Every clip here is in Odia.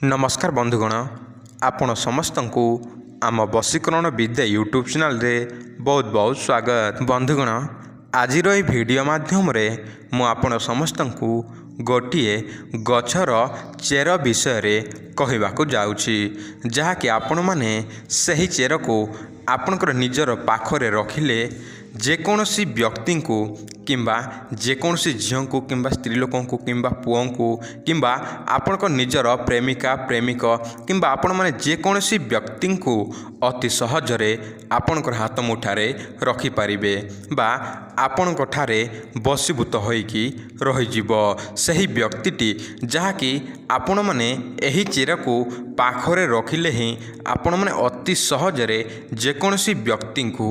ନମସ୍କାର ବନ୍ଧୁଗଣ, ଆପଣ ସମସ୍ତଙ୍କୁ ଆମ ବଶୀକରଣ ବିଦ୍ୟା ୟୁଟ୍ୟୁବ୍ ଚ୍ୟାନେଲରେ ବହୁତ ବହୁତ ସ୍ୱାଗତ। ବନ୍ଧୁଗଣ, ଆଜିର ଏହି ଭିଡ଼ିଓ ମାଧ୍ୟମରେ ମୁଁ ଆପଣ ସମସ୍ତଙ୍କୁ ଗୋଟିଏ ଗଛର ଚେର ବିଷୟରେ କହିବାକୁ ଯାଉଛି, ଯାହାକି ଆପଣମାନେ ସେହି ଚେରକୁ ଆପଣଙ୍କର ନିଜର ପାଖରେ ରଖିଲେ ଯେକୌଣସି ବ୍ୟକ୍ତିଙ୍କୁ କିମ୍ବା ଯେକୌଣସି ଝିଅଙ୍କୁ କିମ୍ବା ସ୍ତ୍ରୀ ଲୋକଙ୍କୁ କିମ୍ବା ପୁଅଙ୍କୁ କିମ୍ବା ଆପଣଙ୍କ ନିଜର ପ୍ରେମିକା, ପ୍ରେମିକ କିମ୍ବା ଆପଣମାନେ ଯେକୌଣସି ବ୍ୟକ୍ତିଙ୍କୁ ଅତି ସହଜରେ ଆପଣଙ୍କର ହାତ ମୁଠାରେ ରଖିପାରିବେ ବା ଆପଣଙ୍କ ଠାରେ ବଶୀଭୂତ ହୋଇକି ରହିଯିବ ସେହି ବ୍ୟକ୍ତିଟି, ଯାହାକି ଆପଣମାନେ ଏହି ଚେରକୁ ପାଖରେ ରଖିଲେ ହିଁ ଆପଣମାନେ ଅତି ସହଜରେ ଯେକୌଣସି ବ୍ୟକ୍ତିଙ୍କୁ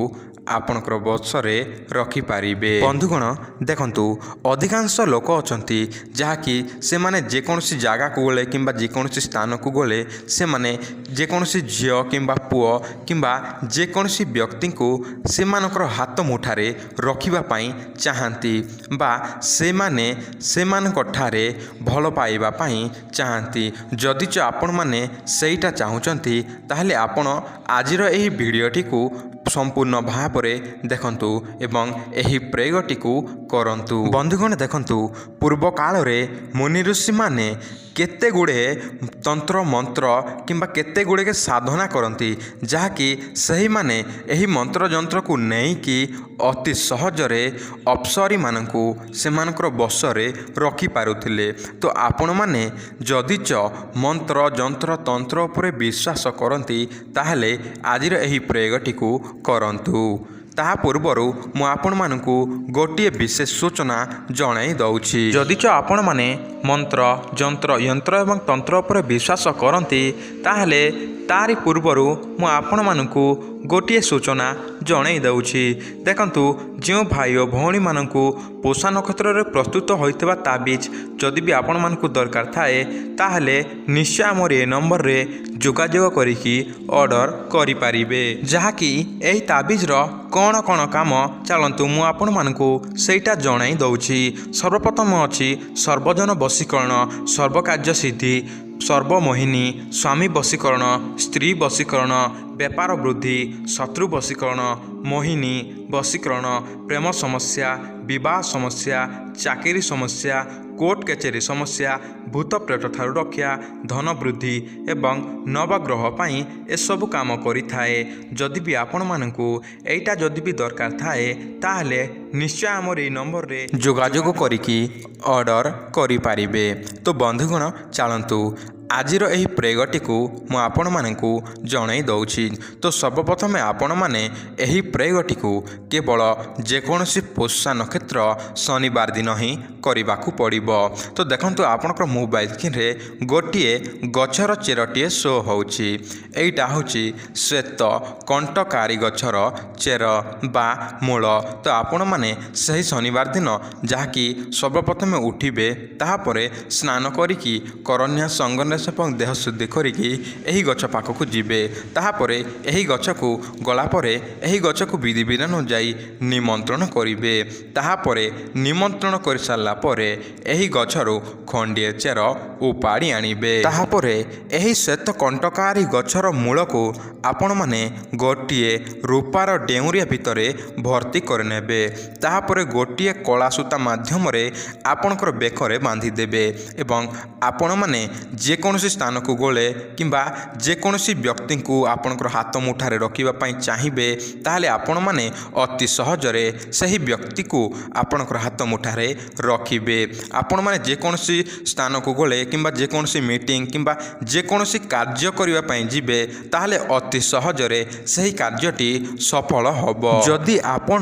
ଆପଣଙ୍କର ବଶରେ ରଖିପାରିବେ। ବନ୍ଧୁଗଣ, ଦେଖନ୍ତୁ, ଅଧିକାଂଶ ଲୋକ ଅଛନ୍ତି ଯାହାକି ସେମାନେ ଯେକୌଣସି ଜାଗାକୁ ଗଲେ କିମ୍ବା ଯେକୌଣସି ସ୍ଥାନକୁ ଗଲେ ସେମାନେ ଯେକୌଣସି ଝିଅ କିମ୍ବା ପୁଅ କିମ୍ବା ଯେକୌଣସି ବ୍ୟକ୍ତିଙ୍କୁ ସେମାନଙ୍କର ହାତ ମୁଠାରେ ରଖିବା ପାଇଁ ଚାହାନ୍ତି ବା ସେମାନେ ସେମାନଙ୍କ ଠାରେ ଭଲ ପାଇବା ପାଇଁ ଚାହାନ୍ତି। ଯଦିଚ ଆପଣମାନେ ସେଇଟା ଚାହୁଁଛନ୍ତି, ତାହେଲେ ଆପଣ ଆଜିର ଏହି ଭିଡ଼ିଓଟିକୁ ସମ୍ପୂର୍ଣ୍ଣ ଭାବରେ ଦେଖନ୍ତୁ ଏବଂ ଏହି ପ୍ରୟୋଗଟିକୁ କରନ୍ତୁ। ବନ୍ଧୁଗଣ, ଦେଖନ୍ତୁ, ପୂର୍ବ କାଳରେ ମୁନି ଋଷିମାନେ କେତେ ଗୁଡ଼ିଏ ତନ୍ତ୍ର ମନ୍ତ୍ର କିମ୍ବା କେତେ ଗୁଡ଼ିଏ ସାଧନା କରନ୍ତି, ଯାହାକି ସେହିମାନେ ଏହି ମନ୍ତ୍ର ଯନ୍ତ୍ରକୁ ନେଇକି ଅତି ସହଜରେ ଅପ୍ସରୀମାନଙ୍କୁ ସେମାନଙ୍କର ବଶରେ ରଖିପାରୁଥିଲେ। ତ ଆପଣମାନେ ଯଦିଚ ମନ୍ତ୍ର, ଯନ୍ତ୍ର, ତନ୍ତ୍ର ଉପରେ ବିଶ୍ୱାସ କରନ୍ତି, ତାହେଲେ ଆଜିର ଏହି ପ୍ରୟୋଗଟିକୁ କରନ୍ତୁ। ତାହା ପୂର୍ବରୁ ମୁଁ ଆପଣମାନଙ୍କୁ ଗୋଟିଏ ବିଶେଷ ସୂଚନା ଜଣାଇ ଦେଉଛି। ଯଦିଚ ଆପଣମାନେ ମନ୍ତ୍ର, ଯନ୍ତ୍ର, ୟନ୍ତ୍ର ଏବଂ ତନ୍ତ୍ର ଉପରେ ବିଶ୍ୱାସ କରନ୍ତି, ତାହେଲେ ତାରି ପୂର୍ବରୁ ମୁଁ ଆପଣମାନଙ୍କୁ ଗୋଟିଏ ସୂଚନା ଜଣାଇ ଦେଉଛି। ଦେଖନ୍ତୁ, ଯେଉଁ ଭାଇ ଓ ଭଉଣୀମାନଙ୍କୁ ପୋଷା ନକ୍ଷତ୍ରରେ ପ୍ରସ୍ତୁତ ହୋଇଥିବା ତାବିଜ ଯଦି ବି ଆପଣମାନଙ୍କୁ ଦରକାର ଥାଏ, ତାହେଲେ ନିଶ୍ଚୟ ଆମର ଏ ନମ୍ବରରେ ଯୋଗାଯୋଗ କରିକି ଅର୍ଡ଼ର କରିପାରିବେ। ଯାହାକି ଏହି ତାବିଜର କ'ଣ କ'ଣ କାମ, ଚାଲନ୍ତୁ ମୁଁ ଆପଣମାନଙ୍କୁ ସେଇଟା ଜଣାଇ ଦେଉଛି। ସର୍ବପ୍ରଥମ ଅଛି ସର୍ବଜନ ବଶୀକରଣ, ସର୍ବକାର୍ଯ୍ୟ ସିଦ୍ଧି, ସର୍ବମୋହିନୀ, ସ୍ୱାମୀ ବଶୀକରଣ, ସ୍ତ୍ରୀ ବଶୀକରଣ, ବେପାର ବୃଦ୍ଧି, ଶତ୍ରୁ ବଶୀକରଣ, ମୋହିନୀ ବଶୀକରଣ, ପ୍ରେମ ସମସ୍ୟା, ବିବାହ ସମସ୍ୟା, ଚାକିରି ସମସ୍ୟା, କୋର୍ଟ କଚେରୀ ସମସ୍ୟା, ଭୂତ ପ୍ରେତ ଠାରୁ ରକ୍ଷା, ଧନ ବୃଦ୍ଧି ଏବଂ ନବଗ୍ରହ ପାଇଁ ଏସବୁ କାମ କରିଥାଏ। ଯଦି ବି ଆପଣମାନଙ୍କୁ ଏଇଟା ଯଦି ବି ଦରକାର ଥାଏ, ତାହେଲେ ନିଶ୍ଚୟ ଆମର ଏଇ ନମ୍ବରରେ ଯୋଗାଯୋଗ କରିକି ଅର୍ଡ଼ର କରିପାରିବେ। ତ ବନ୍ଧୁଗଣ, ଚାଲନ୍ତୁ ଆଜିର ଏହି ପ୍ରୟୋଗଟିକୁ ମୁଁ ଆପଣମାନଙ୍କୁ ଜଣାଇ ଦେଉଛି। ତ ସର୍ବପ୍ରଥମେ ଆପଣମାନେ ଏହି ପ୍ରୟୋଗଟିକୁ କେବଳ ଯେକୌଣସି ପୋଷା ନକ୍ଷତ୍ର ଶନିବାର ଦିନ ହିଁ କରିବାକୁ ପଡ଼ିବ। ତ ଦେଖନ୍ତୁ, ଆପଣଙ୍କର ମୋବାଇଲ ସ୍କ୍ରିନ୍ରେ ଗୋଟିଏ ଗଛର ଚେରଟିଏ ଶୋ ହେଉଛି। ଏଇଟା ହେଉଛି ଶ୍ୱେତ କଣ୍ଟକାରୀ ଗଛର ଚେର ବା ମୂଳ। ତ ଆପଣମାନେ ସେହି ଶନିବାର ଦିନ ଯାହାକି ସର୍ବପ୍ରଥମେ ଉଠିବେ, ତାହାପରେ ସ୍ନାନ କରିକି କରନ୍ୟାସ, ଅଙ୍ଗନ୍ୟାସ ଏବଂ ଦେହ ଶୁଦ୍ଧି କରିକି ଏହି ଗଛ ପାଖକୁ ଯିବେ। ତାହାପରେ ଏହି ଗଛକୁ ଗଲା ପରେ ଏହି ଗଛକୁ ବିଧିବିଧାନ ଯାଇ ନିମନ୍ତ୍ରଣ କରିବେ। ତାହାପରେ ନିମନ୍ତ୍ରଣ କରିସାରିଲା ପରେ ଏହି ଗଛରୁ ଖଣ୍ଡିଏ ଚେର ଉପାଡ଼ି ଆଣିବେ। ତାହାପରେ ଏହି ଶ୍ୱେତ କଣ୍ଟକାରୀ ଗଛର ମୂଳକୁ ଆପଣମାନେ ଗୋଟିଏ ରୂପାର ଡେଉଁରିଆ ଭିତରେ ଭର୍ତ୍ତି କରିନେବେ। ତାହାପରେ ଗୋଟିଏ କଳା ସୂତା ମାଧ୍ୟମରେ ଆପଣଙ୍କର ବେକରେ ବାନ୍ଧିଦେବେ ଏବଂ ଆପଣମାନେ ଯେକୌଣସି ସ୍ଥାନକୁ ଗଲେ କିମ୍ବା ଯେକୌଣସି ବ୍ୟକ୍ତିଙ୍କୁ ଆପଣଙ୍କର ହାତ ମୁଠାରେ ରଖିବା ପାଇଁ ଚାହିଁବେ, ତାହେଲେ ଆପଣମାନେ ଅତି ସହଜରେ ସେହି ବ୍ୟକ୍ତିକୁ ଆପଣଙ୍କର ହାତ ମୁଠାରେ ରଖିବେ। ଆପଣମାନେ ଯେକୌଣସି ସ୍ଥାନକୁ ଗଲେ କିମ୍ବା ଯେକୌଣସି ମିଟିଂ କିମ୍ବା ଯେକୌଣସି କାର୍ଯ୍ୟ କରିବା ପାଇଁ ଯିବେ, ତାହେଲେ ଅତି ସହଜରେ ସେହି କାର୍ଯ୍ୟଟି ସଫଳ ହେବ। ଯଦି ଆପଣ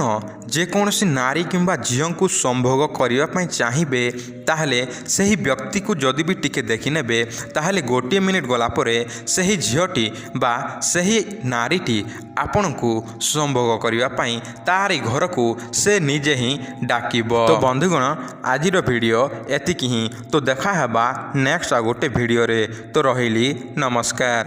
ଯେକୌଣସି ନାରୀ କିମ୍ବା ଝିଅଙ୍କୁ ସମ୍ଭୋଗ କରିବା ପାଇଁ ଚାହିଁବେ, ତାହେଲେ ସେହି ବ୍ୟକ୍ତିକୁ ଯଦି ବି ଟିକେ ଦେଖିନେବେ, ତାହେଲେ ଗୋଟିଏ ମିନିଟ୍ ଗଲା ପରେ ସେହି ଝିଅଟି ବା ସେହି ନାରୀଟି ଆପଣଙ୍କୁ ସମ୍ଭୋଗ କରିବା ପାଇଁ ତାରି ଘରକୁ ସେ ନିଜେ ହିଁ ଡାକିବ। ତ ବନ୍ଧୁଗଣ, ଆଜିର ଭିଡ଼ିଓ ଏତିକି ହିଁ। ତ ଦେଖା ହେବା ନେକ୍ସଟ ଆଉ ଗୋଟେ ଭିଡ଼ିଓରେ। ତ ରହିଲି, ନମସ୍କାର।